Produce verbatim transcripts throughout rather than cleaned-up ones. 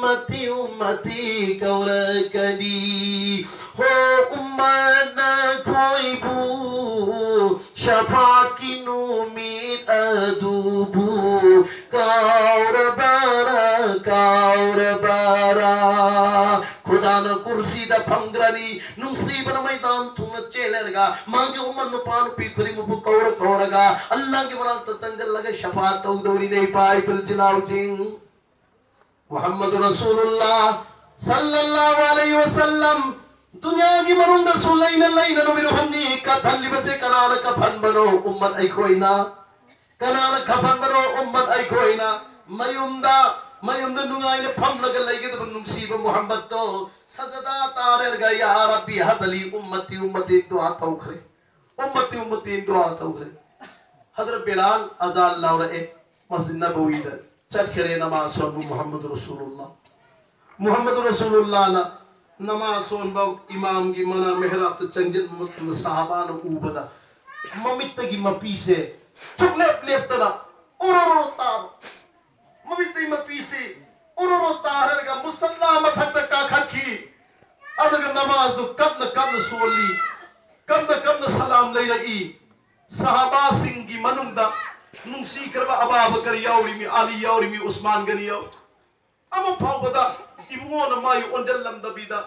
ꯎꯝꯃꯇꯤ, ꯎꯝꯃꯇꯤ ꯀꯧꯔꯛꯀꯅꯤ꯫ ꯍꯣ ꯎꯝꯃꯠ ꯅꯈꯣꯏꯕꯨ ꯁꯐꯥꯠꯀꯤ ꯅꯨꯃꯤꯠ ꯑꯗꯨꯕꯨ ꯀꯥꯎꯔꯕꯔꯥ, ꯀꯥꯎꯔꯕꯔꯥ? ꯈꯨꯗꯥꯅ ꯀꯨꯔꯁꯤꯗ ꯐꯝꯈ꯭ꯔꯅꯤ꯫ ꯅꯨꯡꯁꯤꯕꯅ ꯃꯩꯗꯥꯟ ꯊꯨꯡꯅ ꯆꯦꯜꯂꯔꯒ ꯃꯥꯒꯤ ꯎꯝꯃꯠ ꯅꯨꯄꯥ ꯅꯨꯄꯤ ꯈꯨꯗꯤꯡꯃꯛꯄꯨ ꯀꯧꯔ ꯀꯧꯔꯒ ꯑꯜꯂꯥꯍꯒꯤ ꯃꯅꯥꯛꯇ ꯆꯪꯁꯤꯜꯂꯒ ꯁꯐꯥꯠ ꯇꯧꯗꯧꯔꯤꯅꯦ, ꯏꯄꯥ ꯏꯄꯨ ꯏꯆꯤꯜ ꯏꯅꯥꯎꯁꯤꯡ꯫ ꯃꯨꯍꯝꯃꯗꯨ ꯔꯁꯨꯂꯨꯜꯂꯥ ꯁꯜꯂꯜꯂꯥꯍꯨ ꯑꯂꯩꯍꯤ ꯋꯁꯜꯂꯝ ꯗꯨꯅꯤꯌꯥꯒꯤ ꯃꯅꯨꯡꯗꯁꯨ ꯂꯩꯅ ꯂꯩꯅ ꯅꯨꯃꯤꯠ ꯍꯨꯝꯅꯤ ꯀꯞꯍꯜꯂꯤꯕꯁꯦ ꯀꯅꯥꯅ ꯀꯞꯍꯟꯕꯅꯣ? ꯎꯝꯃꯠ ꯑꯩꯈꯣꯏꯅ꯫ ꯀꯅꯥꯅ ꯀꯞꯍꯟꯕꯅꯣ? ꯎꯝꯃꯠ ꯑꯩꯈꯣꯏꯅ꯫ ꯃꯌꯨꯝꯗ, ꯃꯌꯨꯝꯗ ꯅꯨꯡꯉꯥꯏꯅ ꯐꯝꯂꯒ ꯂꯩꯒꯗꯕ ꯅꯨꯡꯁꯤꯕ ꯃꯨꯍꯝꯃꯗꯇꯣ ꯁꯖꯗꯥ ꯇꯥꯔꯦꯔꯒ, "ꯌꯥ ꯔꯕꯤ ꯍꯕꯂꯤ ꯎꯝꯃꯇꯤ ꯎꯝꯃꯇꯤ" ꯗꯨꯋꯥ ꯇꯧꯈ꯭ꯔꯦ꯫ ꯎꯝꯃꯇꯤ ꯎꯝꯃꯇꯤ ꯗꯨꯋꯥ ꯇꯧꯈ꯭ꯔꯦ꯫ ꯍꯗꯔꯠ ꯕꯤꯂꯥꯜ ꯑꯖꯥꯟ ꯂꯥꯎꯔꯛꯑꯦ꯫ ꯃꯁꯖꯤꯗ ꯅꯕꯋꯤꯗ ꯆꯠꯈ꯭ꯔꯦ ꯅꯃꯥꯖ ꯁꯣꯟꯕ ꯃꯨꯍꯝꯃꯗꯨ ꯔꯁꯨꯂꯨꯜꯂꯥ꯫ ꯃꯨꯍꯝꯃꯗꯨ ꯔꯁꯨꯂꯨꯜꯂꯥꯅ ꯅꯃꯥꯖ ꯁꯣꯟꯕ ꯏꯃꯥꯝꯒꯤ ꯃꯅꯥꯛ ꯃꯦꯍꯔꯥꯕꯇ ꯆꯪꯁꯤꯟꯕ ꯃꯇꯝꯗ ꯁꯍꯥꯕꯥꯅ ꯎꯕꯗ ꯃꯃꯤꯠꯇꯒꯤ ꯃꯄꯤꯁꯦ ꯁꯨꯛꯂꯦꯞ ꯂꯦꯞꯇꯅ ꯎꯔꯨꯔꯨ ꯇꯥꯕ꯫ ꯃꯃꯤꯠꯇꯒꯤ ꯃꯄꯤꯁꯤ ꯎꯔꯨꯔꯨ ꯇꯥꯔꯒ ꯃꯨꯁꯜꯂꯥ ꯃꯊꯛꯇ ꯀꯥꯈꯠꯈꯤ꯫ ꯑꯗꯨꯒ ꯅꯃꯥꯖꯗꯨ ꯀꯞꯅ ꯀꯞꯅ ꯁꯣꯜꯂꯤ꯫ ꯀꯞꯅ ꯀꯞꯅ ꯁꯂꯥꯝ ꯂꯩꯔꯛꯏ꯫ ꯁꯍꯥꯕꯥꯁꯤꯡꯒꯤ ꯃꯅꯨꯡꯗ ꯅꯨꯡꯁꯤꯈ꯭ꯔꯕ ꯑꯕꯥꯕꯀꯔ ꯌꯥꯎꯔꯤꯃꯤ, ꯑꯂꯤ ꯌꯥꯎꯔꯤꯃꯤ, ꯎꯁꯃꯥꯟ ꯒꯅꯤ ꯌꯥꯎꯔꯤ꯫ ꯑꯃ ꯐꯥꯎꯕꯗ ꯏꯕꯨꯡꯉꯣꯅ ꯃꯥꯏ ꯑꯣꯟꯁꯤꯜꯂꯝꯗꯕꯤꯗ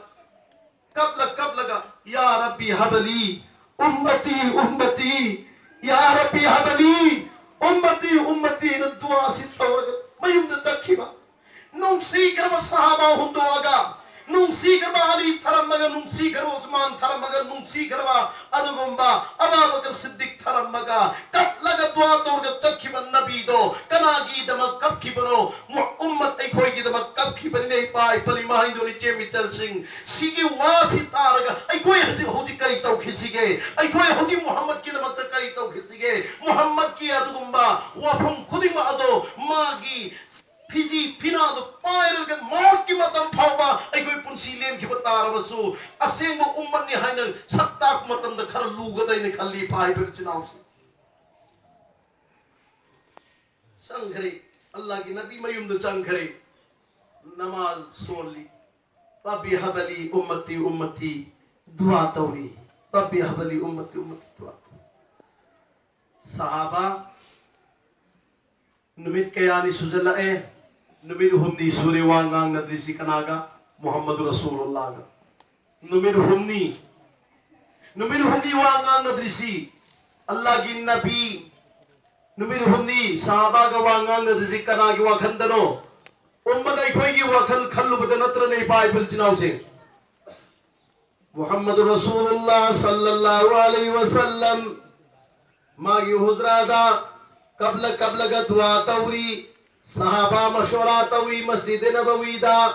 ꯀꯞꯂ ꯀꯞꯂꯒ, "ꯌꯥ ꯔꯕꯤ ꯍꯕꯂꯤ ꯎꯝꯃꯇꯤ ꯎꯝꯃꯇꯤ, ꯌꯥ ꯔꯕꯤ ꯍꯕꯂꯤ ꯎꯝꯃꯇꯤ ꯎꯝꯃꯇꯤꯅ" ꯗꯨꯋꯥꯁꯤ ꯇꯧꯔꯒ ꯃꯌꯨꯝꯗ ꯆꯠꯈꯤꯕ꯫ ꯅꯨꯡꯁꯤꯈ꯭ꯔꯕ ꯁꯍꯥꯕꯥ ꯍꯨꯟꯗꯣꯛꯑꯒ, ꯅꯨꯡꯁꯤꯈ꯭ꯔꯕ ꯑꯂꯤ ꯊꯔꯝꯃꯒ, ꯅꯨꯡꯁꯤꯈ꯭ꯔꯕ ꯎꯁꯃꯥꯟ ꯊꯔꯝꯃꯒ, ꯅꯨꯡꯁꯤꯈ꯭ꯔꯕ ꯑꯗꯨꯒꯨꯝꯕ ꯑꯕꯥꯕꯀꯔ ꯁꯤꯗꯤꯛ ꯊꯔꯝꯃꯒ, ꯀꯞꯂꯒ ꯗꯨꯋꯥ ꯇꯧꯔꯒ ꯆꯠꯈꯤꯕ ꯅꯕꯤꯗꯣ ꯀꯅꯥꯒꯤꯗꯃꯛ ꯀꯞꯈꯤꯕꯅꯣ? ꯃꯨ-, ꯎꯝꯃꯠ ꯑꯩꯈꯣꯏꯒꯤꯗꯃꯛ ꯀꯞꯈꯤꯕꯅꯤꯅꯦ, ꯏꯄꯥ ꯏꯄꯜ ꯏꯃꯥ ꯏꯟꯗꯣꯜ ꯏꯆꯦ ꯃꯤꯆꯜꯁꯤꯡ꯫ ꯁꯤꯒꯤ ꯋꯥꯁꯤ ꯇꯥꯔꯒ ꯑꯩꯈꯣꯏ ꯍꯧꯖꯤꯛ, ꯍꯧꯖꯤꯛ ꯀꯔꯤ ꯇꯧꯈꯤꯁꯤꯒꯦ? ꯑꯩꯈꯣꯏ ꯍꯧꯖꯤꯛ ꯃꯨꯍꯝꯃꯗꯀꯤꯗꯃꯛꯇ ꯀꯔꯤ ꯇꯧꯈꯤꯁꯤꯒꯦ? ꯃꯨꯍꯝꯃꯗꯀꯤ ꯑꯗꯨꯒꯨꯝꯕ ꯋꯥꯐꯝ ꯈꯨꯗꯤꯡꯃꯛ ꯑꯗꯣ ꯃꯥꯒꯤ ꯐꯤꯖꯤ ꯐꯤꯅꯥꯗꯨ ꯄꯥꯏꯔꯒ ꯃꯥꯒꯤ ꯃꯇꯝ ꯐꯥꯎꯕ ꯑꯩꯈꯣꯏ ꯄꯨꯟꯁꯤ ꯂꯦꯟꯈꯤꯕ ꯇꯥꯔꯕꯁꯨ, ꯑꯁꯦꯡꯕ ꯎꯝꯃꯠꯅꯤ ꯍꯥꯏꯅ ꯁꯛ ꯇꯥꯛꯄ ꯃꯇꯝꯗ ꯈꯔ ꯂꯨꯒꯗ꯭ꯔꯥ ꯍꯥꯏꯅ ꯈꯜꯂꯤ, ꯏꯄꯥ ꯏꯄꯨ ꯏꯆꯤꯟ ꯏꯅꯥꯎꯁꯤꯡ꯫ ꯆꯪꯈ꯭ꯔꯦ, ꯑꯜꯂꯥꯍꯒꯤ ꯅꯕꯤ ꯃꯌꯨꯝꯗ ꯆꯪꯈ꯭ꯔꯦ꯫ ꯅꯃꯥꯖ ꯁꯣꯜꯂꯤ꯫ "ꯔꯕꯤ ꯍꯕꯂꯤ ꯎꯝꯃꯇꯤ ꯎꯝꯃꯇꯤ" ꯗꯨꯋꯥ ꯇꯧꯔꯤ꯫ "ꯔꯕꯤ ꯍꯕꯂꯤ ꯎꯝꯃꯇꯤ ꯎꯝꯃꯇꯤ" ꯗꯨꯋꯥ ꯇꯧꯔꯤ꯫ ꯁꯍꯥꯕꯥ, ꯅꯨꯃꯤꯠ ꯀꯌꯥꯅꯤ ꯁꯨꯖꯜꯂꯛꯑꯦ, ꯅꯨꯃꯤꯠ ꯍꯨꯝꯅꯤ ꯁꯨꯔꯦ ꯋꯥ ꯉꯥꯡꯅꯗ꯭ꯔꯤꯁꯤ꯫ ꯀꯅꯥꯒ? ꯃꯨꯍꯝꯃꯗꯨ ꯔꯁꯨꯂꯨꯜꯂꯥꯍꯒ꯫ ꯅꯨꯃꯤꯠ ꯍꯨꯝꯅꯤ, ꯅꯨꯃꯤꯠ ꯍꯨꯝꯅꯤ ꯋꯥ ꯉꯥꯡꯅꯗ꯭ꯔꯤꯁꯤ꯫ ꯑꯜꯂꯥꯍꯒꯤ ꯅꯕꯤ ꯅꯨꯃꯤꯠ ꯍꯨꯝꯅꯤ ꯁꯍꯥꯕꯥꯒ ꯋꯥ ꯉꯥꯡꯅꯗ꯭ꯔꯤꯁꯤ ꯀꯅꯥꯒꯤ ꯋꯥꯈꯟꯗꯅꯣ? ꯎꯝꯃꯠ ꯑꯩꯈꯣꯏꯒꯤ ꯋꯥꯈꯜ ꯈꯜꯂꯨꯕꯗ ꯅꯠꯇ꯭ꯔꯅꯦ, ꯏꯄꯥ ꯏꯄꯨ ꯏꯆꯤꯟ ꯏꯅꯥꯎꯁꯤꯡ? ꯃꯨꯍꯝꯃꯗꯨ ꯔꯁꯨꯂꯨꯜꯂꯥꯍ ꯁꯜꯂꯜꯂꯥꯍꯨ ꯑꯂꯩꯍꯤ ꯋꯁꯜꯂꯝ ꯃꯥꯒꯤ ꯍꯨꯖ꯭ꯔꯥꯗ ꯀꯞꯂ ꯀꯞꯂꯒ ꯗꯨꯋꯥ ꯇꯧꯔꯤ, ꯁꯍꯥꯕꯥ ꯃꯁꯣꯔꯥ ꯇꯧꯔꯤ ꯃꯁꯖꯤꯗ ꯅꯕꯋꯤꯗ꯫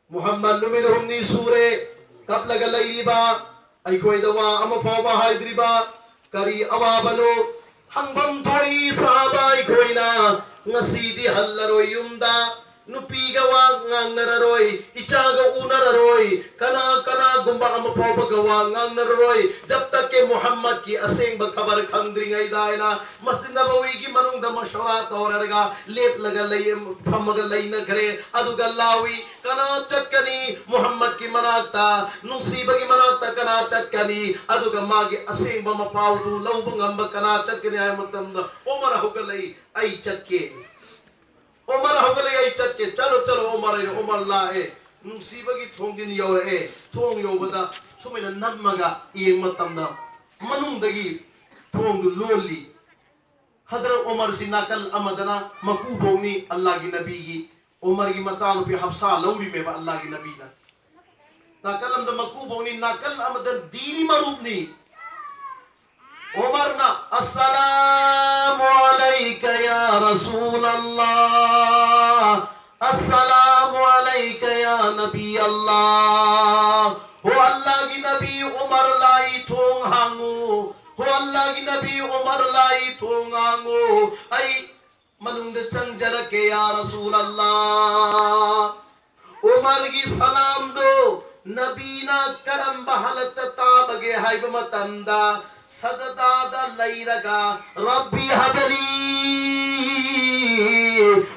ꯃꯨꯍꯝꯃꯗ ꯅꯨꯃꯤꯠ ꯍꯨꯝꯅꯤ ꯁꯨꯔꯦ ꯀꯞꯂꯒ ꯂꯩꯔꯤꯕ, ꯑꯩꯈꯣꯏꯗ ꯋꯥ ꯑꯃ ꯐꯥꯎꯕ ꯍꯥꯏꯗ꯭ꯔꯤꯕ꯫ ꯀꯔꯤ ꯑꯋꯥꯕꯅꯣ? ꯍꯪꯐꯝ ꯊꯣꯛꯏ ꯁꯍꯥꯕꯥ ꯑꯩꯈꯣꯏꯅ, ꯉꯁꯤꯗꯤ ꯍꯜꯂꯔꯣꯏ ꯌꯨꯝꯗ, ꯅꯨꯄꯤꯒ ꯋꯥ ꯉꯥꯡꯅꯔꯔꯣꯏ, ꯏꯆꯥꯒ ꯎꯅꯔꯔꯣꯏ, ꯀꯅꯥ ꯀꯅꯥꯒꯨꯝꯕ ꯑꯃ ꯐꯥꯎꯕꯒ ꯋꯥ ꯉꯥꯡꯅꯔꯔꯣꯏ, ꯖꯕ ꯇꯛ ꯀꯦ ꯃꯨꯍꯝꯃꯗꯀꯤ ꯑꯁꯦꯡꯕ ꯈꯕꯔ ꯈꯪꯗ꯭ꯔꯤꯉꯩꯗ ꯍꯥꯏꯅ ꯃꯁꯖꯤꯗ ꯅꯕꯋꯤꯒꯤ ꯃꯅꯨꯡꯗ ꯃꯁꯣꯔꯥ ꯇꯧꯔꯒ ꯂꯦꯞꯂꯒ ꯂꯩ, ꯐꯝꯃꯒ ꯂꯩꯅꯈ꯭ꯔꯦ꯫ ꯑꯗꯨꯒ ꯂꯥꯎꯏ, "ꯀꯅꯥ ꯆꯠꯀꯅꯤ ꯃꯨꯍꯝꯃꯗꯀꯤ ꯃꯅꯥꯛꯇ? ꯅꯨꯡꯁꯤꯕꯒꯤ ꯃꯅꯥꯛꯇ ꯀꯅꯥ ꯆꯠꯀꯅꯤ? ꯑꯗꯨꯒ ꯃꯥꯒꯤ ꯑꯁꯦꯡꯕ ꯃꯄꯥꯎꯗꯨ ꯂꯧꯕ ꯉꯝꯕ ꯀꯅꯥ ꯆꯠꯀꯅꯤ?" ꯍꯥꯏꯕ ꯃꯇꯝꯗ ꯎꯃꯔ ꯍꯧꯒꯠꯂꯛꯏ, "ꯑꯩ ꯆꯠꯀꯦ"꯫ ꯎꯃꯔ ꯍꯧꯒꯠꯂꯛꯏ, "ꯑꯩ ꯆꯠꯀꯦ"꯫ "ꯆꯠꯂꯣ, ꯆꯠꯂꯣ ꯎꯃꯔ" ꯍꯥꯏꯅ ꯎꯃꯔ ꯂꯥꯛꯑꯦ꯫ ꯅꯨꯡꯁꯤꯕꯒꯤ ꯊꯣꯡꯗꯤꯟ ꯌꯧꯔꯛꯑꯦ꯫ ꯊꯣꯡ ꯌꯧꯕꯗ ꯁꯨꯃꯥꯏꯅ ꯅꯝꯃꯒ ꯌꯦꯡꯕ ꯃꯇꯝꯗ ꯃꯅꯨꯡꯗꯒꯤ ꯊꯣꯡꯗꯨ ꯂꯣꯜꯂꯤ꯫ ꯍꯗꯔꯠ ꯎꯃꯔꯁꯤ ꯅꯥꯀꯜ ꯑꯃꯗꯅ ꯃꯀꯨꯕꯣꯛꯅꯤ ꯑꯜꯂꯥꯍꯒꯤ ꯅꯕꯤꯒꯤ꯫ ꯎꯃꯔꯒꯤ ꯃꯆꯥꯅꯨꯄꯤ ꯍꯞꯁꯥ ꯂꯧꯔꯤꯃꯦꯕ ꯑꯜꯂꯥꯍꯒꯤ ꯅꯕꯤꯅ꯫ ꯅꯥꯀꯜ ꯑꯃꯗ ꯃꯀꯨꯕꯣꯛꯅꯤ, ꯅꯥꯀꯜ ꯑꯃꯗ ꯗꯤꯅꯤ ꯃꯔꯨꯞꯅꯤ꯫ ꯎꯃꯔꯅ, "ꯑꯁꯁꯂꯥꯃꯨ ꯑꯂꯩꯀ ꯌꯥ ꯔꯁꯨꯂꯜꯂꯥꯍ, ꯑꯁꯁꯂꯥꯃꯨ ꯑꯂꯩꯀ ꯌꯥ ꯅꯕꯤ ꯑꯜꯂꯥꯍ"꯫ "ꯍꯣ ꯑꯜꯂꯥꯍꯒꯤ ꯅꯕꯤ ꯎꯃꯔ ꯂꯥꯛꯏ, ꯊꯣꯡ ꯍꯥꯡꯉꯨ꯫ ꯍꯣ ꯑꯜꯂꯥꯍꯒꯤ ꯅꯕꯤ ꯎꯃꯔ ꯂꯥꯛꯏ, ꯊꯣꯡ ꯍꯥꯡꯉꯨ꯫ ꯑꯩ ꯃꯅꯨꯡꯗ ꯆꯪꯖꯔꯛꯀꯦ ꯌꯥ ꯔꯁꯨꯂꯜꯂꯥꯍ"꯫ ꯎꯃꯔꯒꯤ ꯁꯂꯥꯝꯗꯣ ꯅꯕꯤꯅ ꯀꯔꯝꯕ ꯍꯥꯂꯠꯇ ꯇꯥꯕꯒꯦ ꯍꯥꯏꯕ ꯃꯇꯝꯗ, ꯁꯖꯗꯥꯗ ꯂꯩꯔꯒ, "ꯔꯕꯤ ꯍꯕꯂꯤ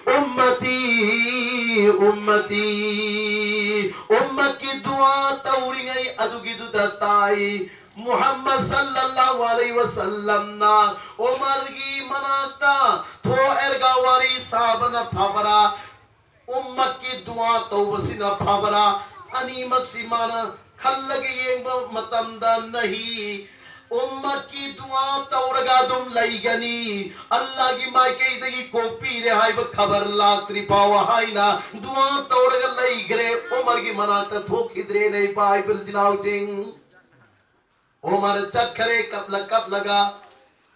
ꯎꯝꯃꯇꯤ ꯎꯝꯃꯇꯤ, ꯎꯝꯃꯠꯀꯤ ꯗꯨꯋꯥ ꯇꯧꯔꯤꯉꯩ ꯑꯗꯨꯒꯤꯗꯨꯗ ꯇꯥꯏ꯫ ꯃꯨꯍꯝꯃꯗ ꯁꯜꯂꯜꯂꯥꯍꯨ ꯑꯂꯩꯍꯤ ꯋꯁꯜꯂꯝꯅ ꯎꯃꯔꯒꯤ ꯃꯅꯥꯛꯇ ꯊꯣꯛꯑꯦꯔꯒ ꯋꯥꯔꯤ ꯁꯥꯕꯅ ꯐꯕ꯭ꯔꯥ, ꯎꯝꯃꯠꯀꯤ ꯗꯨꯋꯥ ꯇꯧꯕꯁꯤꯅ ꯐꯕ꯭ꯔꯥ? ꯑꯅꯤꯃꯛꯁꯤ ꯃꯥꯅ ꯈꯜꯂꯒ ꯌꯦꯡꯕ ꯃꯇꯝꯗ, ꯅꯍꯤ, ꯎꯝꯃꯠꯀꯤ ꯗꯨꯋꯥ ꯇꯧꯔꯒ ꯑꯗꯨꯝ ꯂꯩꯒꯅꯤ, ꯑꯜꯂꯥꯒꯤ ꯃꯥꯏꯀꯩꯗꯒꯤ ꯀꯣꯛꯄꯤꯔꯦ ꯍꯥꯏꯕ ꯈꯕꯔ ꯂꯥꯛꯇ꯭ꯔꯤ ꯐꯥꯎꯕ ꯍꯥꯏꯅ ꯗꯨꯋꯥ ꯇꯧꯔꯒ ꯂꯩꯈ꯭ꯔꯦ꯫ ꯎꯃꯔꯒꯤ ꯃꯅꯥꯛꯇ ꯊꯣꯛꯈꯤꯗ꯭ꯔꯦꯅꯦ, ꯏꯄꯥ ꯏꯄꯨ ꯏꯆꯤꯟ ꯏꯅꯥꯎꯁꯤꯡ꯫ ꯎꯃꯔ ꯆꯠꯈꯔꯦ ꯀꯞꯂ ꯀꯞꯂꯒ꯫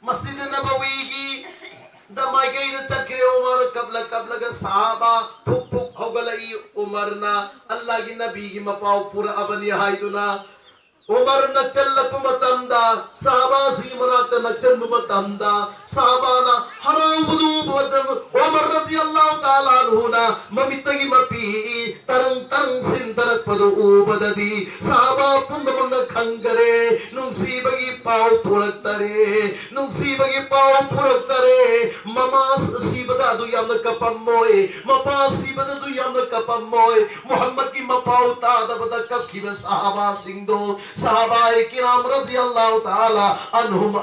ꯃꯁꯖꯤꯗ ꯅꯕꯋꯤꯒꯤ ꯗ ꯃꯥꯏꯀꯩꯗ ꯆꯠꯈ꯭ꯔꯦ ꯎꯃꯔ ꯀꯞꯂ ꯀꯞꯂꯒ꯫ ꯁꯍꯥꯕꯥ ꯐꯨꯛ ꯐꯨꯛ ꯍꯧꯒꯠꯂꯛꯏ꯫ ꯎꯃꯔꯅ ꯑꯜꯂꯥꯒꯤ ꯅꯕꯤꯒꯤ ꯃꯄꯥꯎ ꯄꯨꯔꯛꯑꯕꯅꯤ ꯍꯥꯏꯗꯨꯅ꯫ ꯎꯃꯔ ꯅꯛꯁꯜꯂꯛꯄ ꯃꯇꯝꯗ, ꯁꯍꯥꯕꯥꯁꯤꯒꯤ ꯃꯅꯥꯛꯇ ꯅꯛꯁꯟꯕ ꯃꯇꯝꯗ, ꯁꯍꯥꯕꯥꯅ ꯍꯔꯥꯎꯕꯗꯨ ꯎꯕꯗ, ꯎꯃꯔ ꯔꯗꯤꯌꯜꯂꯥꯍꯨ ꯇꯥꯂꯥ ꯑꯟꯍꯨꯅ ꯃꯃꯤꯠꯇꯒꯤ ꯃꯄꯤ ꯇꯔꯪ ꯇꯔꯪ ꯁꯤꯟꯊꯔꯛꯄꯗꯨ ꯎꯕꯗꯗꯤ ꯁꯍꯥꯕꯥ ꯄꯨꯝꯅꯃꯛꯅ ꯈꯪꯈꯔꯦ, ꯅꯨꯡꯁꯤꯕꯒꯤ ꯄꯥꯎ ꯄꯨꯔꯛꯇꯔꯦ, ꯅꯨꯡꯁꯤꯕꯒꯤ ꯄꯥꯎ ꯄꯨꯔꯛꯇꯔꯦ꯫ ꯃꯃꯥ ꯁꯤꯕꯗ ꯑꯗꯨ ꯌꯥꯝꯅ ꯀꯞꯄꯝꯃꯣꯏ, ꯃꯄꯥ ꯁꯤꯕꯗ ꯑꯗꯨ ꯌꯥꯝꯅ ꯀꯞꯄꯝꯃꯣꯏ꯫ ꯃꯨꯍꯝꯃꯗꯀꯤ ꯃꯄꯥꯎ ꯇꯥꯗꯕꯗ ꯀꯞꯈꯤꯕ ꯁꯍꯥꯕꯥꯁꯤꯡꯗꯣ, ꯁꯍꯥꯕꯥꯏ ꯀꯤꯔꯥꯝ ꯔꯗꯤꯌꯜꯂꯥꯍꯨ ꯇꯥꯂꯥ ꯑꯟꯍꯨꯝ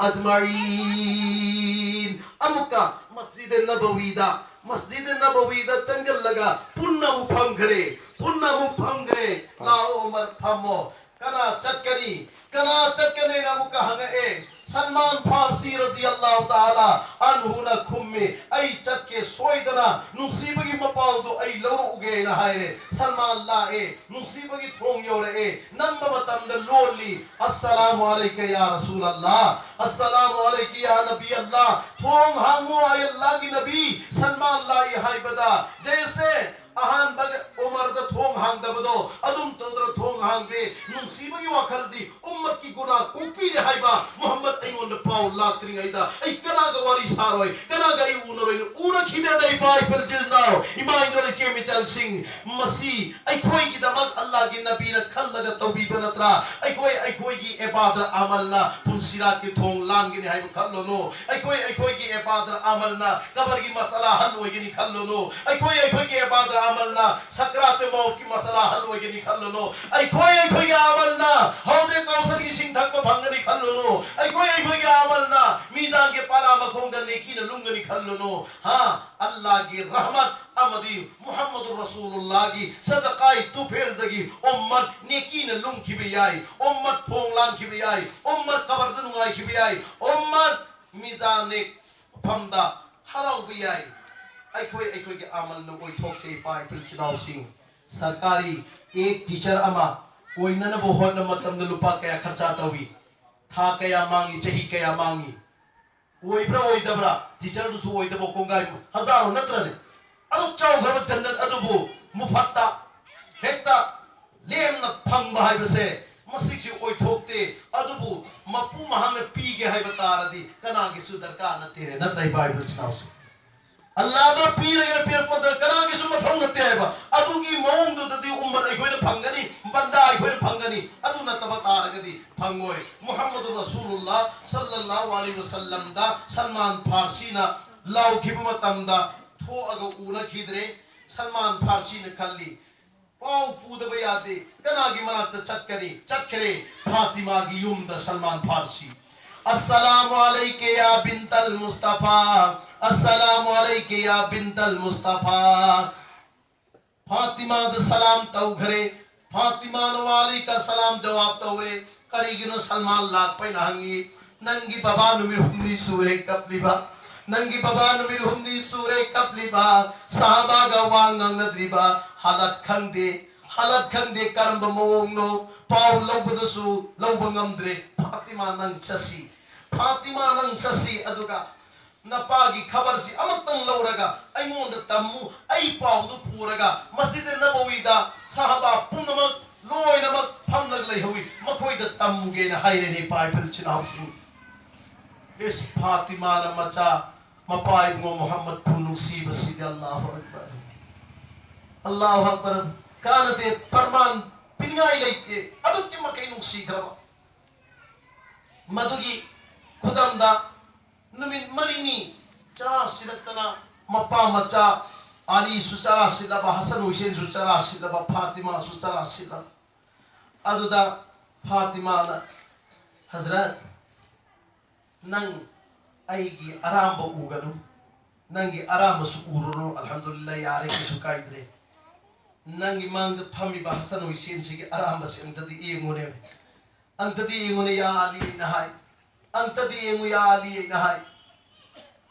ꯑꯖꯃꯥꯏꯟ꯫ ꯑꯃꯨꯛꯀ ꯃꯁꯖꯤꯗ ꯅꯕꯋꯤꯗ, ꯃꯁꯖꯤꯗ ꯅꯕꯋꯤꯗ ꯆꯪꯁꯤꯜꯂꯒ ꯄꯨꯟꯅ ꯑꯃꯨꯛ ꯐꯝꯈ꯭ꯔꯦ, ꯄꯨꯟꯅ ꯑꯃꯨꯛ ꯐꯝꯈ꯭ꯔꯦ꯫ ꯂꯥꯛꯑꯣ ꯎꯃꯔ, ꯐꯝꯃꯣ꯫ ꯀꯅꯥ ꯆꯠꯀꯅꯤ? ꯀꯅꯥ ꯆꯠꯀꯅꯤꯅ ꯑꯃꯨꯛꯀ ꯍꯪꯉꯛꯑꯦ꯫ ꯁꯜꯃꯥꯟ ꯐꯥꯔꯁꯤ ꯔꯗꯤꯌꯜꯂꯥꯍꯨ ꯇꯥꯂꯥ ꯑꯟꯍꯨꯅ ꯈꯨꯝꯃꯤ, "ꯑꯩ ꯆꯠꯀꯦ ꯁꯣꯏꯗꯅ, ꯅꯨꯡꯁꯤꯕꯒꯤ ꯃꯄꯥꯎꯗꯨ ꯑꯩ ꯂꯧꯔꯛꯎꯒꯦꯅ" ꯍꯥꯏꯔꯦ꯫ ꯁꯜꯃꯥꯟ ꯂꯥꯛꯑꯦ, ꯅꯨꯡꯁꯤꯕꯒꯤ ꯊꯣꯡ ꯌꯧꯔꯛꯑꯦ꯫ ꯅꯝꯕ ꯃꯇꯝꯗ ꯂꯣꯜꯂꯤ, "ꯑꯁꯁꯂꯥꯃꯨ ꯑꯂꯩꯀ ꯌꯥ ꯔꯁꯨꯂꯜꯂꯥꯍ, ꯑꯁꯁꯂꯥꯃꯨ ꯑꯂꯩꯀ ꯌꯥ ꯅꯕꯤ ꯑꯜꯂꯥꯍ, ꯊꯣꯡ ꯍꯥꯡꯉꯣ ꯑꯩ ꯑꯜꯂꯥꯍꯒꯤ ꯅꯕꯤ, ꯁꯜꯃꯥꯟ ꯂꯥꯛꯏ" ꯍꯥꯏꯕꯗ, ꯖꯩꯁꯦ ꯑꯍꯥꯟꯕ ꯎꯃꯔꯗ ꯊꯣꯡ ꯍꯥꯡꯗꯕꯗꯣ ꯑꯗꯨꯝ ꯇꯧꯗꯅ ꯊꯣꯡ ꯍꯥꯡꯗꯦ꯫ ꯅꯨꯡꯁꯤꯕꯒꯤ ꯋꯥꯈꯜꯗꯤ ꯎꯝꯃꯠꯀꯤ ꯒꯨꯅꯥ ꯀꯣꯛꯄꯤꯔꯦ ꯍꯥꯏꯕ ꯃꯨꯍꯝꯃꯗ ꯑꯩꯉꯣꯟꯗ ꯄꯥꯎ ꯂꯥꯛꯇ꯭ꯔꯤꯉꯩꯗ ꯑꯩ ꯀꯅꯥ ꯀꯅꯥꯒ ꯋꯥꯔꯤ ꯁꯥꯔꯣꯏ? ꯀꯅꯥꯒ ꯑꯩ ꯎꯅꯔꯣꯏꯅꯣ? ꯎꯅꯈꯤꯗꯦꯗ, ꯏꯄꯥ ꯏꯄꯨ ꯏꯆꯤꯜ ꯏꯅꯥꯎ, ꯏꯃꯥ ꯏꯟꯗꯣꯜ ꯏꯆꯦ ꯃꯤꯆꯜꯁꯤꯡ꯫ ꯃꯁꯤ ꯑꯩꯈꯣꯏꯒꯤꯗꯃꯛ ꯑꯜꯂꯥꯍꯒꯤ ꯅꯕꯤꯅ ꯈꯜꯂꯒ ꯇꯧꯕꯤꯕ ꯅꯠꯇ꯭ꯔꯥ? ꯑꯩꯈꯣꯏ ꯑꯩꯈꯣꯏꯒꯤ ꯏꯕꯥꯗꯠ ꯑꯃꯜꯅ ꯄꯨꯟꯁꯤꯔꯥꯠꯀꯤ ꯊꯣꯡ ꯂꯥꯟꯒꯅꯤ ꯍꯥꯏꯕ ꯈꯜꯂꯨꯅꯨ꯫ ꯑꯩꯈꯣꯏ ꯑꯩꯈꯣꯏꯒꯤ ꯏꯕꯥꯗꯠ ꯑꯃꯜꯅ ꯀꯕꯔꯒꯤ ꯃꯁꯥꯂꯥ ꯍꯜ ꯑꯣꯏꯒꯅꯤ ꯈꯜꯂꯨꯅꯨ꯫ ꯑꯩꯈꯣꯏ ꯑꯩꯈꯣꯏꯒꯤ ꯏꯕꯥꯗꯠ ꯑꯃꯜꯅ ꯁꯀꯔꯥꯠ ꯃꯧꯠꯀꯤ ꯃꯁꯥꯂꯥ ꯍꯜ ꯑꯣꯏꯒꯅꯤ ꯈꯜꯂꯨꯅꯨ꯫ ꯑꯩꯈꯣꯏ ꯑꯩꯈꯣꯏꯒꯤ ꯑꯃꯜꯅ ꯍꯧꯗꯦ ꯀꯧꯁꯔꯒꯤ ꯏꯁꯤꯡ ꯊꯛꯄ ꯐꯪꯒꯅꯤ ꯈꯜꯂꯨꯅꯨ꯫ ꯑꯩꯈꯣꯏ ꯑꯩꯈꯣꯏꯒꯤ ꯑꯃꯜꯅ ꯃꯤꯖꯥꯟꯒꯤ ꯄꯥꯂꯥ ꯃꯈꯣꯡꯗ ꯅꯦꯀꯤꯅ ꯂꯨꯝꯒꯅꯤ ꯈꯜꯂꯨꯅꯨ꯫ ꯍꯥ, ꯑꯜꯂꯥꯍꯒꯤ ꯔꯍꯃꯠ ꯑꯃꯗꯤ ꯃꯨꯍꯝꯃꯗꯨꯔ ꯔꯁꯨꯂꯨꯜꯂꯥꯍꯒꯤ ꯁꯗꯀꯥꯏ ꯇꯨꯐꯦꯜꯗꯒꯤ ꯎꯝꯃꯠ ꯅꯦꯀꯤꯅ ꯂꯨꯝꯈꯤꯕ ꯌꯥꯏ, ꯎꯝꯃꯠ ꯊꯣꯡ ꯂꯥꯟꯈꯤꯕ ꯌꯥꯏ, ꯎꯝꯃꯠ ꯀꯕꯔꯗ ꯅꯨꯡꯉꯥꯏꯈꯤꯕ ꯌꯥꯏ, ꯎꯝꯃꯠ ꯃꯤꯖꯥꯟ ꯃꯐꯝꯗ ꯍꯔꯥꯎꯕ ꯌꯥꯏ꯫ ꯑꯩꯈꯣꯏ ꯑꯩꯈꯣꯏꯒꯤ ꯑꯃꯜꯅ ꯑꯣꯏꯊꯣꯛꯇꯦ, ꯏꯄꯥ ꯏꯄꯨ ꯏꯆꯤꯜ ꯏꯅꯥꯎꯁꯤꯡ꯫ ꯁꯔꯀꯥꯔꯤ ꯑꯦꯛ ꯇꯤꯆꯔ ꯑꯃ ꯑꯣꯏꯅꯅꯕ ꯍꯣꯠꯅꯕ ꯃꯇꯝꯗ ꯂꯨꯄꯥ ꯀꯌꯥ ꯈꯔꯆꯥ ꯇꯧꯏ? ꯊꯥ ꯀꯌꯥ ꯃꯥꯡꯏ? ꯆꯍꯤ ꯀꯌꯥ ꯃꯥꯡꯏ? ꯑꯣꯏꯕ꯭ꯔꯥ ꯑꯣꯏꯗꯕ꯭ꯔꯥ? ꯇꯤꯆꯔꯗꯨꯁꯨ ꯑꯣꯏꯗꯕ ꯀꯣꯡꯒꯥꯏ ꯍꯖꯥꯔꯣ ꯅꯠꯇ꯭ꯔꯅꯦ? ꯑꯗꯨꯛ ꯆꯥꯎꯈ꯭ꯔꯕ ꯖꯟꯅꯠ ꯑꯗꯨꯕꯨ ꯃꯨꯐꯠꯇ ꯍꯦꯛꯇ ꯂꯦꯝꯅ ꯐꯪꯕ ꯍꯥꯏꯕꯁꯦ, ꯃꯁꯤꯁꯨ ꯑꯣꯏꯊꯣꯛꯇꯦ꯫ ꯑꯗꯨꯕꯨ ꯃꯄꯨ ꯃꯍꯥꯛꯅ ꯄꯤꯒꯦ ꯍꯥꯏꯕ ꯇꯥꯔꯗꯤ ꯀꯅꯥꯒꯤꯁꯨ ꯗꯔꯀꯥꯔ ꯅꯠꯇꯦ, ꯅꯠꯇ꯭ꯔ, ꯏꯄꯥ ꯏꯄꯨ ꯏꯆꯤꯜ ꯏꯅꯥꯎꯁꯤꯡ? ꯑꯜꯂꯥꯍꯅ ꯄꯤꯔꯒ ꯄꯤꯔꯛꯄꯗ ꯀꯅꯥꯒꯤꯁꯨ ꯃꯊꯧ ꯅꯠꯇꯦ ꯍꯥꯏꯕ꯫ ꯑꯗꯨꯒꯤ ꯃꯑꯣꯡꯗꯨꯗꯗꯤ ꯎꯝꯃꯠ ꯑꯩꯈꯣꯏꯅ ꯐꯪꯒꯅꯤ, ꯕꯟꯗꯥ ꯑꯩꯈꯣꯏꯅ ꯐꯪꯒꯅꯤ꯫ ꯑꯗꯨ ꯅꯠꯇꯕ ꯇꯥꯔꯒꯗꯤ ꯐꯪꯉꯣꯏ꯫ ꯃꯨꯍꯝꯃꯗꯨ ꯔꯁꯨꯂꯨꯜꯂꯥꯍ ꯁꯜꯂꯜꯂꯥꯍꯨ ꯑꯂꯩꯍꯤ ꯋꯁꯜꯂꯝꯗ ꯁꯜꯃꯥꯟ ꯐꯥꯔꯁꯤꯅ ꯂꯥꯎꯈꯤꯕ ꯃꯇꯝꯗ ꯊꯣꯛꯑꯒ ꯎꯅꯈꯤꯗ꯭ꯔꯦ꯫ ꯁꯜꯃꯥꯟ ꯐꯥꯔꯁꯤꯅ ꯈꯜꯂꯤ, ꯄꯥꯎ ꯄꯨꯗꯕ ꯌꯥꯗꯦ꯫ ꯀꯅꯥꯒꯤ ꯃꯅꯥꯛꯇ ꯆꯠꯀꯅꯤ? ꯆꯠꯈ꯭ꯔꯦ ꯐꯥꯇꯤꯃꯥꯒꯤ ꯌꯨꯝꯗ ꯁꯜꯃꯥꯟ ꯐꯥꯔꯁꯤ꯫ "ꯑꯁꯁꯂꯥꯃꯨ ꯑꯂꯩꯀꯤ ꯌꯥ ꯕꯤꯟꯇꯜ ꯃꯨꯁꯇꯐꯥ, ꯑꯁꯁꯂꯥꯃꯨ ꯑꯂꯩꯀꯤ ꯌꯥ ꯕꯤꯟꯇꯜ ꯃꯨꯁꯇꯐꯥ"꯫ ꯐꯥꯇꯤꯃꯥꯗ ꯁꯂꯥꯝ ꯇꯧꯈ꯭ꯔꯦ꯫ ꯐꯥꯇꯤꯃꯥꯅ "ꯋꯥꯂꯩꯀ ꯁꯂꯥꯝ" ꯖꯋꯥꯕ ꯇꯧꯔꯦ꯫ ꯀꯔꯤꯒꯤꯅꯣ ꯁꯜꯃꯥꯟ ꯂꯥꯛꯄ ꯍꯥꯏꯅ ꯍꯪꯉꯤ꯫ "ꯅꯪꯒꯤ ꯕꯕꯥ ꯅꯨꯃꯤꯠ ꯍꯨꯝꯅꯤ ꯁꯨꯔꯦ ꯀꯞꯂꯤꯕ꯫ ꯅꯪꯒꯤ ꯕꯕꯥ ꯅꯨꯃꯤꯠ ꯍꯨꯝꯅꯤ ꯁꯨꯔꯦ ꯀꯞꯂꯤꯕ꯫ ꯁꯍꯥꯕꯥꯒ ꯋꯥ ꯉꯥꯡꯅꯗ꯭ꯔꯤꯕ꯫ ꯍꯥꯂꯠ ꯈꯪꯗꯦ꯫ ꯍꯥꯂꯠ ꯈꯪꯗꯦ ꯀꯔꯝꯕ ꯃꯑꯣꯡꯅꯣ꯫ ꯄꯥꯎ ꯂꯧꯕꯗꯁꯨ ꯂꯧꯕ ꯉꯝꯗ꯭ꯔꯦ꯫ ꯐꯥꯇꯤꯃꯥ, ꯅꯪ ꯆꯠꯁꯤ꯫ ꯐꯥꯇꯤꯃꯥ, ꯅꯪ ꯆꯠꯁꯤ꯫ ꯑꯗꯨꯒ ꯅꯄꯥꯒꯤ ꯈꯕꯔꯁꯤ ꯑꯃꯇꯪ ꯂꯧꯔꯒ ꯑꯩꯉꯣꯟꯗ ꯇꯝꯃꯨ꯫ ꯑꯩ ꯄꯥꯎꯗꯨ ꯄꯨꯔꯒ ꯃꯁꯖꯤꯗ ꯅꯕꯋꯤꯗ ꯁꯍꯥꯕꯥ ꯄꯨꯝꯅꯃꯛ ꯂꯣꯏꯅꯃꯛ ꯐꯝꯂꯒ ꯂꯩꯍꯧꯏ, ꯃꯈꯣꯏꯗ ꯇꯝꯃꯨꯒꯦꯅ ꯍꯥꯏꯔꯦꯅꯦ, ꯏꯄꯥ ꯏꯄꯨ ꯏꯆꯤꯜ ꯏꯅꯥꯎꯁꯤꯡ꯫ ꯏꯁ, ꯐꯥꯇꯤꯃꯥꯅ ꯃꯆꯥ, ꯃꯄꯥ ꯏꯕꯨꯡꯉꯣ ꯃꯨꯍꯝꯃꯗꯄꯨ ꯅꯨꯡꯁꯤꯕꯁꯤꯗꯤ꯫ ꯑꯜꯂꯥꯍꯨ ꯑꯛꯕꯔ꯫ ꯑꯜꯂꯥꯍꯨ ꯑꯛꯕꯔ꯫ ꯀꯥꯟꯅꯗꯦ, ꯄ꯭ꯔꯃꯥꯟ ꯄꯤꯅꯤꯡꯉꯥꯏ ꯂꯩꯇꯦ꯫ ꯑꯗꯨꯛꯀꯤ ꯃꯈꯩ ꯅꯨꯡꯁꯤꯈ꯭ꯔꯕ꯫ ꯃꯗꯨꯒꯤ ꯈꯨꯗꯝꯗ ꯅꯨꯃꯤꯠ ꯃꯔꯤꯅꯤ ꯆꯔꯥ ꯁꯤꯜꯂꯛꯇꯅ, ꯃꯄꯥ ꯃꯆꯥ ꯑꯂꯤꯁꯨ ꯆꯔꯥ ꯁꯤꯜꯂꯕ, ꯍꯁꯟ ꯍꯨꯁꯦꯟꯁꯨ ꯆꯔꯥ ꯁꯤꯜꯂꯕ, ꯐꯥꯇꯤꯃꯥꯁꯨ ꯆꯔꯥ ꯁꯤꯜꯂꯕ꯫ ꯑꯗꯨꯗ ꯐꯥꯇꯤꯃꯥꯅ, "ꯍꯖꯔꯠ, ꯅꯪ ꯑꯩꯒꯤ ꯑꯔꯥꯝꯕ ꯎꯒꯅꯨ, ꯅꯪꯒꯤ ꯑꯔꯥꯝꯕꯁꯨ ꯎꯔꯨꯔꯣ, ꯑꯜꯍꯝꯗꯨꯂꯤꯜꯂꯥꯍ, ꯌꯥꯔꯦ, ꯀꯩꯁꯨ ꯀꯥꯏꯗ꯭ꯔꯦ꯫ ꯅꯪꯒꯤ ꯃꯥꯡꯗ ꯐꯝꯃꯤꯕ ꯍꯁꯟ ꯍꯨꯁꯦꯟꯁꯤꯒꯤ ꯑꯔꯥꯝꯕꯁꯤ ꯑꯝꯇꯗꯤ ꯌꯦꯡꯉꯨꯅꯦ, ꯑꯝꯇꯗꯤ ꯌꯦꯡꯉꯨꯅꯦ, ꯌꯥ ꯑꯂꯤ," ꯑꯩꯅ ꯍꯥꯏ꯫ "ꯑꯝꯇꯗꯤ ꯌꯦꯡꯉꯨ, ꯌꯥ ꯑꯂꯤ," ꯑꯩꯅ ꯍꯥꯏ꯫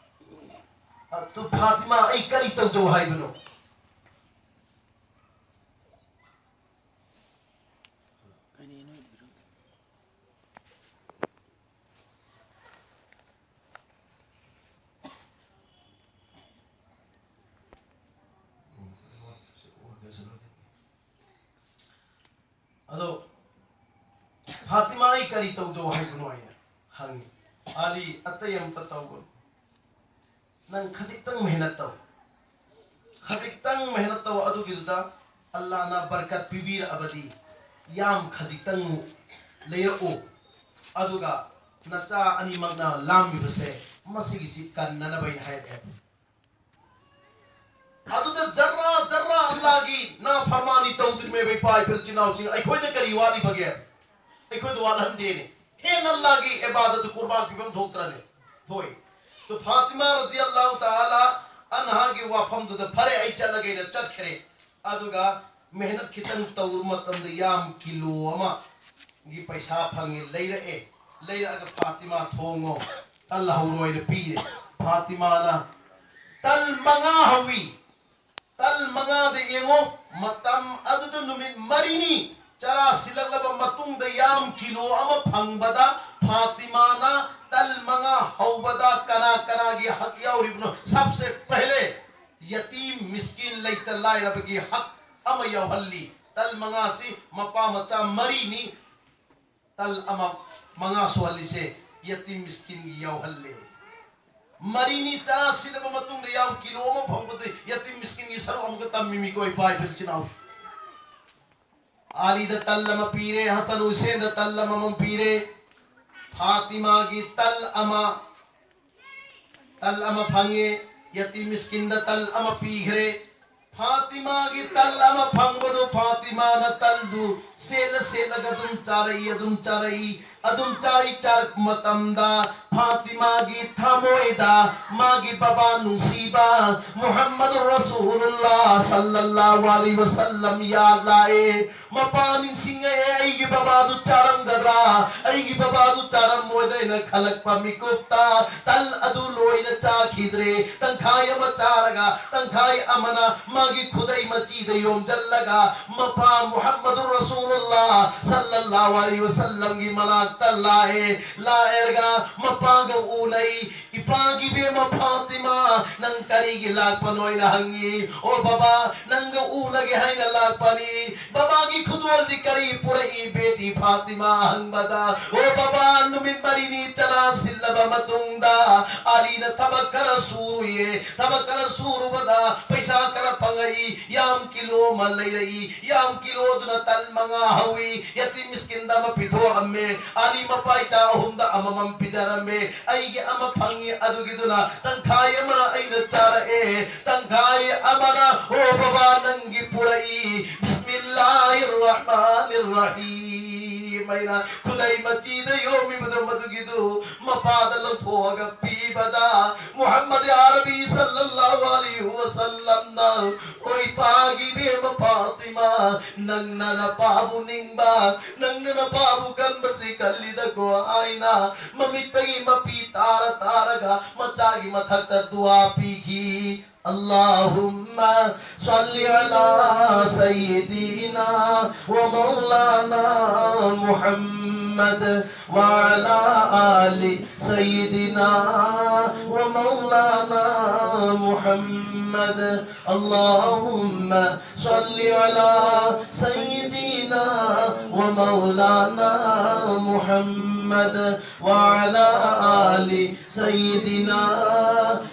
ꯑꯗꯨ ꯐꯥꯇꯤꯃꯥ, ꯑꯩ ꯀꯔꯤ ꯇꯧꯖꯧ ꯍꯥꯏꯕꯅꯣ? ꯑꯗꯣ ꯐꯥꯇꯤꯃꯥ, ꯑꯩ ꯀꯔꯤ ꯇꯧꯖꯧ ꯍꯥꯏꯕꯅꯣ ꯍꯥꯏꯅ ꯍꯪꯉꯤ꯫ ꯑꯂꯤ, ꯑꯇꯩ ꯑꯝꯇ ꯇꯧꯒꯅꯨ, ꯅꯪ ꯈꯖꯤꯛꯇꯪ ꯃꯦꯍꯅꯠ ꯇꯧ, ꯈꯖꯤꯛꯇꯪ ꯃꯦꯍꯅꯠ ꯇꯧ, ꯑꯗꯨꯒꯤꯗꯨꯗ ꯑꯜꯂꯥꯅ ꯕꯔꯀꯠ ꯄꯤꯕꯤꯔꯛꯑꯕꯗꯤ ꯌꯥꯝ ꯈꯖꯤꯛꯇꯪ ꯂꯩꯔꯛꯎ, ꯑꯗꯨꯒ ꯅꯆꯥ ꯑꯅꯤꯃꯛꯅ ꯂꯥꯝꯃꯤꯕꯁꯦ ꯃꯁꯤꯒꯤꯁꯤ ꯀꯟꯅꯅꯕ ꯑꯩꯅ ꯍꯥꯏꯔꯛꯑꯦ꯫ ꯑꯗꯨꯗ ꯖꯔꯥ ꯖꯔꯥ ꯑꯜꯂꯥꯒꯤ ꯅꯥꯐꯔꯃꯥꯅꯤ ꯇꯧꯗ꯭ꯔꯤꯃꯦꯕ, ꯏꯄꯥ ꯏꯄꯤꯜ ꯏꯆꯤꯟ ꯏꯅꯥꯎꯁꯤꯡ, ꯑꯩꯈꯣꯏꯗ ꯀꯔꯤ ꯋꯥꯠꯂꯤꯕꯒꯦ? ꯑꯩꯈꯣꯏꯗ ꯋꯥꯠꯍꯟꯗꯦꯅꯦ꯫ ꯍꯦꯟꯅ ꯑꯜꯂꯥꯒꯤ ꯏꯕꯥꯗꯠꯇꯨ ꯀꯨꯔꯕꯥꯟ ꯄꯤꯐꯝ ꯊꯣꯛꯇ꯭ꯔꯅꯦ? ꯊꯣꯛꯏ꯫ ꯑꯗꯨ ꯐꯥꯇꯤꯃꯥ ꯔꯖꯤꯌꯜꯂꯥꯍꯨ ꯇꯥꯂꯥ ꯑꯟꯍꯥꯒꯤ ꯋꯥꯐꯝꯗꯨꯗ, "ꯐꯔꯦ, ꯑꯩ ꯆꯠꯂꯒꯦꯅ" ꯆꯠꯈ꯭ꯔꯦ꯫ ꯑꯗꯨꯒ ꯃꯦꯍꯅꯠ ꯈꯤꯇꯪ ꯇꯧꯔꯨ ꯃꯇꯝꯗ ꯌꯥꯝ ꯀꯤꯂꯣ ꯑꯃꯒꯤ ꯄꯩꯁꯥ ꯐꯪꯉꯦ, ꯂꯩꯔꯛꯑꯦ꯫ ꯂꯩꯔꯛꯑꯒ ꯐꯥꯇꯤꯃꯥ ꯊꯣꯡꯉꯣ, ꯇꯜ ꯍꯧꯔꯣ ꯍꯥꯏꯅ ꯄꯤꯔꯦ꯫ ꯐꯥꯇꯤꯃꯥꯅ ꯇꯜ ꯃꯉꯥ ꯍꯧꯏ꯫ ꯇꯜ ꯃꯉꯥꯗ ꯌꯦꯡꯉꯣ, ꯃꯇꯝ ꯑꯗꯨꯗ ꯅꯨꯃꯤꯠ ꯃꯔꯤꯅꯤ ꯆꯔꯥ ꯁꯤꯜꯂꯛꯂꯕ ꯃꯇꯨꯡꯗ ꯌꯥꯝ ꯀꯤꯂꯣ ꯑꯃ ꯐꯪꯕꯗ ꯐꯥꯇꯤꯃꯥꯅ ꯇꯜ ꯃꯉꯥ ꯍꯧꯕꯗ ꯀꯅꯥ ꯀꯅꯥꯒꯤ ꯍꯛ ꯌꯥꯎꯔꯤꯕꯅꯣ? ꯁꯕꯁꯦ ꯄꯍꯂꯦ ꯌꯇꯤꯝ, ꯃꯤꯁꯀꯤꯟ, ꯂꯩꯇ ꯂꯥꯏꯔꯕꯒꯤ ꯍꯛ ꯑꯃ ꯌꯥꯎꯍꯜꯂꯤ꯫ ꯇꯜ ꯃꯉꯥꯁꯤ ꯃꯄꯥ ꯃꯆꯥ ꯃꯔꯤꯅꯤ꯫ ꯇꯜ ꯑꯃ ꯃꯉꯥ ꯁꯨꯍꯜꯂꯤꯁꯦ ꯌꯥꯇꯤꯝ ꯃꯤꯁꯀꯤꯟꯒꯤ ꯌꯥꯎꯍꯜꯂꯦ꯫ ꯃꯔꯤꯅꯤ ꯆꯔꯥ ꯁꯤꯜꯂꯕ ꯃꯇꯨꯡꯗ ꯌꯥꯝ ꯀꯤꯂꯣ ꯑꯃ ꯐꯪꯕꯗꯨ ꯌꯥꯇꯤꯝ ꯃꯤꯁꯀꯤꯟꯒꯤ ꯁꯔꯨꯛ ꯑꯃꯨꯛꯀ ꯇꯝꯃꯤꯃꯤꯀꯣ, ꯏꯄꯥ ꯏꯄꯥ ꯏꯆꯤꯟ ꯏꯅꯥꯎ꯫ ꯑꯥꯂꯤꯗ ꯇꯜ ꯑꯃ ꯄꯤꯔꯦ, ꯍꯁꯟ ꯍꯨꯁꯦꯟꯗ ꯇꯜ ꯑꯃꯃꯝ ꯄꯤꯔꯦ, ꯐꯥꯇꯤꯃꯥꯒꯤ ꯇꯜ ꯑꯃ, ꯇꯜ ꯑꯃ ꯐꯪꯉꯦ, ꯌꯥꯇꯤꯝ ꯃꯤꯁꯀꯤꯟꯗ ꯇꯜ ꯑꯃ ꯄꯤꯈ꯭ꯔꯦ꯫ ꯐꯥꯇꯤꯃꯥꯒꯤ ꯇꯜ ꯑꯃ ꯐꯪꯕꯗꯨ ꯐꯥꯇꯤꯃꯥꯅ ꯇꯜꯗꯨ ꯁꯦꯠꯂ ꯁꯦꯠꯂꯒ ꯑꯗꯨꯝ ꯆꯥꯔꯛꯏ, ꯑꯗꯨꯝ ꯆꯥꯔꯛꯏ, ꯑꯗꯨꯝ ꯆꯥꯔꯤ꯫ ꯆꯥꯔꯛꯄ ꯃꯇꯝꯗ ꯐꯥꯇꯤꯃꯥꯒꯤ ꯊꯃꯣꯏꯗ ꯃꯥꯒꯤ ꯕꯕꯥ ꯅꯨꯡꯁꯤꯕ ꯃꯨꯍꯝꯃꯗꯨ ꯔꯁꯨꯂꯨꯜꯂꯥ ꯁꯜꯂꯜꯂꯥꯍꯨ ꯑꯂꯩꯍꯤ ꯋꯁꯜꯂꯝ ꯌꯥꯗ ꯂꯥꯛꯑꯦ꯫ ꯃꯄꯥ ꯅꯤꯡꯁꯤꯡꯉꯛꯑꯦ, "ꯑꯩꯒꯤ ꯕꯕꯥꯗꯨ ꯆꯥꯔꯝꯒꯗ꯭ꯔꯥ? ꯑꯩꯒꯤ ꯕꯕꯥꯗꯨ ꯆꯥꯔꯝꯃꯣꯏꯗ꯭ꯔꯥ?" ꯍꯥꯏꯅ ꯈꯜꯂꯛꯄ ꯃꯤꯀꯨꯞꯇ ꯇꯜ ꯑꯗꯨ ꯂꯣꯏꯅ ꯆꯥꯈꯤꯗ꯭ꯔꯦ꯫ ꯇꯪꯈꯥꯏ ꯑꯃ ꯆꯥꯔꯒ ꯇꯪꯈꯥꯏ ꯑꯃꯅ ꯃꯥꯒꯤ ꯈꯨꯗꯩ ꯃꯆꯤꯗ ꯌꯣꯝꯖꯜꯂꯒ ꯃꯄꯥ ꯃꯨꯍꯝꯃꯗꯨ ꯔꯁꯨꯂꯨꯜꯂꯥ ꯁꯜꯂꯜꯂꯥꯍꯨ ꯑꯂꯩꯍꯤ ꯋꯁꯜꯂꯝꯒꯤ ꯃꯅꯥꯛꯇ ꯂꯥꯛꯑꯦ꯫ ꯂꯥꯛꯑꯦꯔꯒ ꯃꯄꯥꯒ ꯎꯅꯩ꯫ "ꯏꯄꯥꯒꯤ ꯕꯦꯝꯃ ꯐꯥꯇꯤꯃꯥ, ꯅꯪ ꯀꯔꯤꯒꯤ ꯂꯥꯛꯄꯅꯣ?" ꯍꯥꯏꯅ ꯍꯪꯉꯤ꯫ "ꯑꯣ ꯕꯕꯥ, ꯅꯪꯒ ꯎꯅꯒꯦ ꯍꯥꯏꯅ ꯂꯥꯛꯄꯅꯤ꯫ ꯕꯕꯥꯒꯤ ꯈꯨꯗꯣꯜꯗꯤ ꯀꯔꯤ ꯄꯨꯔꯛꯏ, ꯕꯦꯇꯤ ꯐꯥꯇꯤꯃꯥ?" ꯍꯪꯕꯗ, "ꯑꯣ ꯕꯕꯥ, ꯅꯨꯃꯤꯠ ꯃꯔꯤꯅꯤ ꯆꯔꯥ ꯁꯤꯜꯂꯕ ꯃꯇꯨꯡꯗ ꯑꯂꯤꯅ ꯊꯕꯛ ꯈꯔ ꯁꯨꯔꯨꯏꯌꯦ꯫ ꯊꯕꯛ ꯈꯔ ꯁꯨꯔꯨꯕꯗ ꯄꯩꯁꯥ ꯈꯔ ꯐꯪꯉꯛꯏ, ꯌꯥꯝ ꯀꯤꯂꯣ ꯑꯃ ꯂꯩꯔꯛꯏ꯫ ꯌꯥꯝ ꯀꯤꯂꯣꯗꯨꯅ ꯇꯟ ꯃꯉꯥ ꯍꯧꯏ꯫ ꯌꯥꯇꯤꯝ ꯃꯤꯁꯀꯤꯟꯗ ꯑꯃ ꯄꯤꯊꯣꯛꯑꯝꯃꯦ꯫ ꯑꯂꯤ ꯃꯄꯥ ꯏꯆꯥ ꯑꯍꯨꯝꯗ ꯑꯃꯃꯝ ꯄꯤꯖꯔꯝꯃꯦ꯫ ꯑꯩꯒꯤ ꯑꯃ ꯐꯪꯉꯤ, ꯑꯗꯨꯒꯤꯗꯨꯅ ꯇꯪꯈꯥꯏ ꯑꯃꯅ ꯑꯩꯅ ꯆꯥꯔꯛꯑꯦ, ꯇꯪꯈꯥꯏ ꯑꯃꯅ, ꯑꯣ ꯕꯕꯥ, ꯅꯪꯒꯤ ꯄꯨꯔꯛꯏ꯫ ꯕꯤꯁꯃꯤꯜꯂꯥꯍꯤꯔ ꯔꯍꯃꯥꯅꯤꯔ ꯔꯍꯤꯝ" ꯍꯥꯏꯅ ꯈꯨꯗꯩ ꯃꯆꯤꯗ ꯌꯣꯝꯃꯤꯕꯗꯣ, ꯃꯗꯨꯒꯤꯗꯨ ꯃꯄꯥꯗ ꯂꯧꯊꯣꯛꯑꯒ ꯄꯤꯕꯗ, ꯃꯨꯍꯝꯃꯗ ꯑꯥꯔꯕꯤ ꯁꯜꯂꯜꯂꯥꯍꯨ ꯑꯂꯩꯍꯤ ꯋꯁꯜꯂꯝꯅ, "ꯑꯣ ꯏꯄꯥꯒꯤ ꯕꯦꯝꯃ ꯐꯥꯇꯤꯃꯥ, ꯅꯪꯅ ꯅꯄꯥꯕꯨ ꯅꯤꯡꯕ, ꯅꯪꯅ ꯅꯄꯥꯕꯨ ꯀꯟꯕꯁꯤ ꯀꯜꯂꯤꯗꯀꯣ" ꯍꯥꯏꯅ ꯃꯃꯤꯠꯇꯒꯤ ꯃꯄꯤ ꯇꯥꯔ ꯇꯥꯔꯒ ꯃꯆꯥꯒꯤ ꯃꯊꯛꯇ ꯗꯨꯋꯥ ꯄꯤꯈꯤ꯫ اللهم صل على سيدنا ومولانا محمد وعلى آل سيدنا ومولانا محمد. اللهم صل على سيدنا ومولانا محمد. محمد وعلى آل سيدنا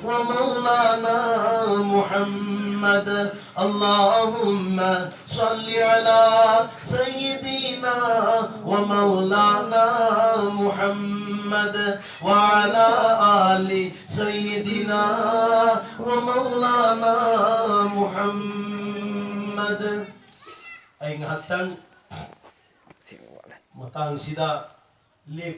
ومولانا محمد. اللهم صل على سيدنا ومولانا محمد وعلى آل سيدنا ومولانا محمد. ꯑꯩ ꯉꯥꯏꯍꯥꯛꯇꯪ ꯃꯇꯥꯡꯁꯤꯗ ꯂꯦꯞ